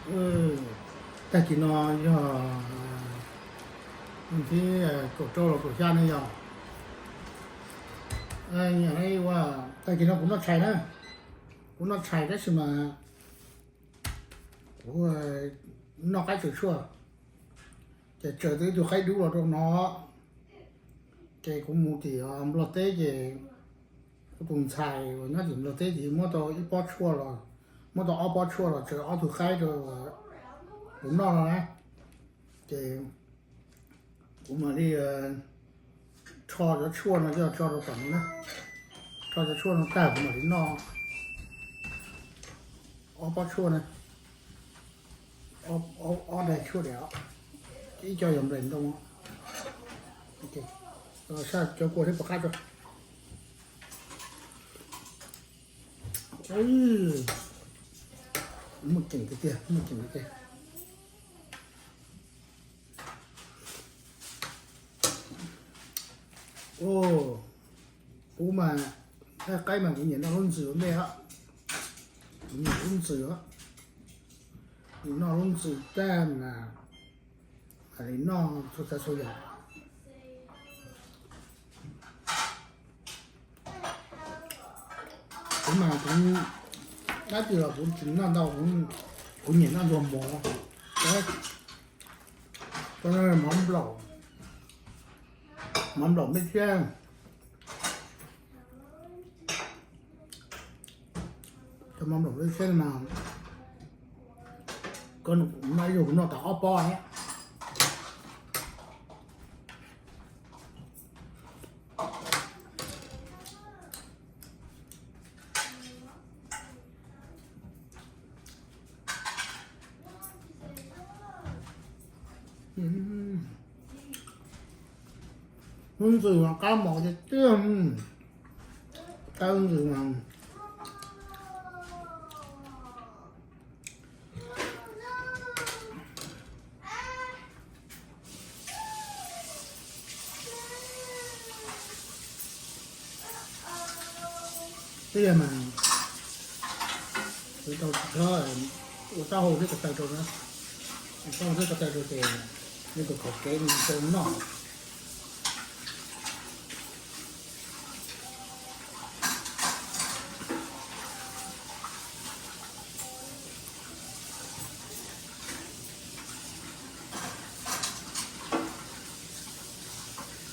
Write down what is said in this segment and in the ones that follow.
Tag kis no yog thib kaum rau los kaum xya ne yog. Tag kis no kuv noj tshais na, kuv noj tshais tab sis mas kuv noj qaib tsaws tshuaj, ces tsaws tau ib tug qaib dub los rau no, ces kuv mus tim Nplog teb ces kuv tus ntxhais uas nyob tim Nplog teb ces muab tau ib pob tshuaj los, muab tau ob pob tshuaj los tsaws ob tug qaib rau kuv noj no na. Ces kuv mam li rho cov tshuaj no coj tso rau tom no na, rho cov tshuaj no tag kuv mam li noj ob pob tshuaj na, ob daig tshuaj diam, ib co yog nplaim ntoo. Saj cov kua thiab puas qab tso. Muaj ceem tiag tiag, muaj ceem tiag tiag. Kuv mas, qaib mas kuv nyiam noj lub ntxwm ua ntej, kuv nyiam lub ntxwm, noj lub ntxwm tag mas mam li noj txhua tsav txhua yam. Kuv mas kuv, dab tsi los kuv tsis noj ntau, kuv nyiam noj ntuag mov, mov nplaum, mov nplaum npej siab. Cov mov nplaum npej siab no, koj noj ib zaug kuv noj tau ob pob. Lub ntxwm mas qab mos tiag tiag, qab ntxwm mas. Twb yog mas, tau ua taub hau thiab ko taw rau na, ua taub hau thiab ko taw rau ces nws tus khaum kev nws tau noj.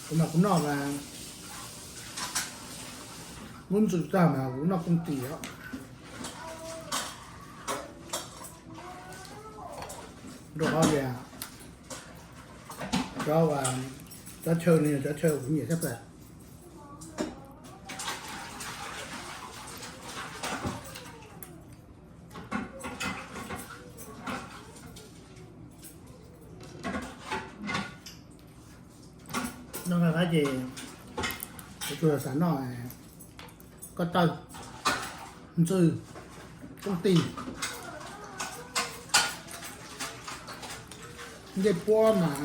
Kuv mas kuv noj mas, lub ntxwm tag mas kuv noj kooj tis os. Rau qhov tias cov, cov chaw no yog cov chaw kuv nyiam thiab pam. Noj nqaij qab ces kuv tsuas xav noj ko taw, ntxwg, kooj tis, ncej puab mas.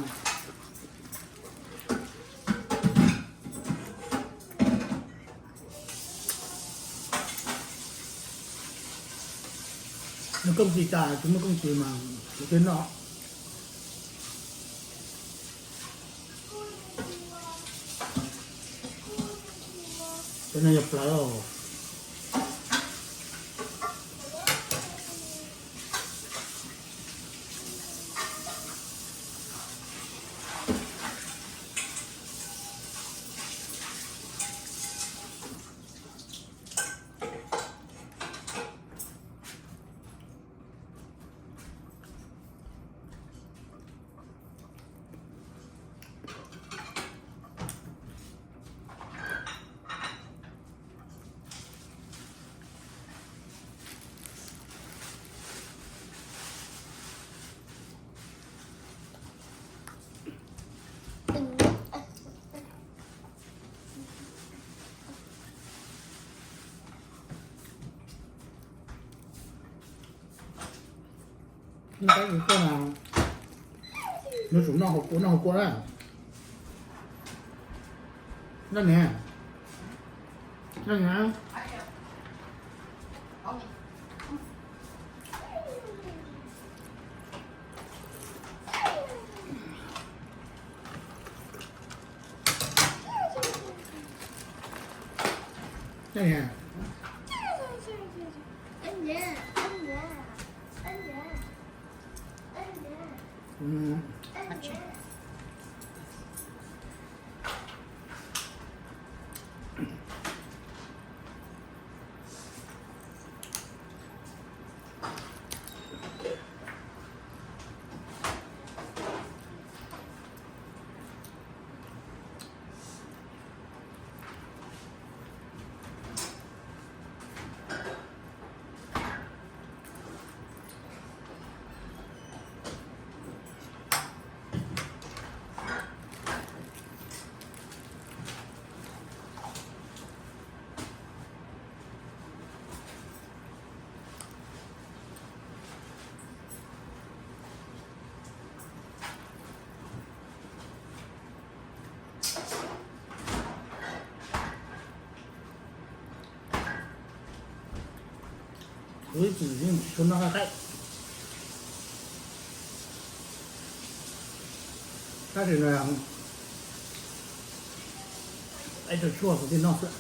Noj kooj tis tas, tsis muaj kooj tis mas kuv thiaj noj. Cov no yog plawv os. Noj qaib kua mas, nws tsum noj hauv kua, noj hauv kua na. Noj niam, noj niam. Kuv ib txwm yeej tsis tshua noj qaib. Tab sis no ib tug tshuaj kuv thiaj noj xwb.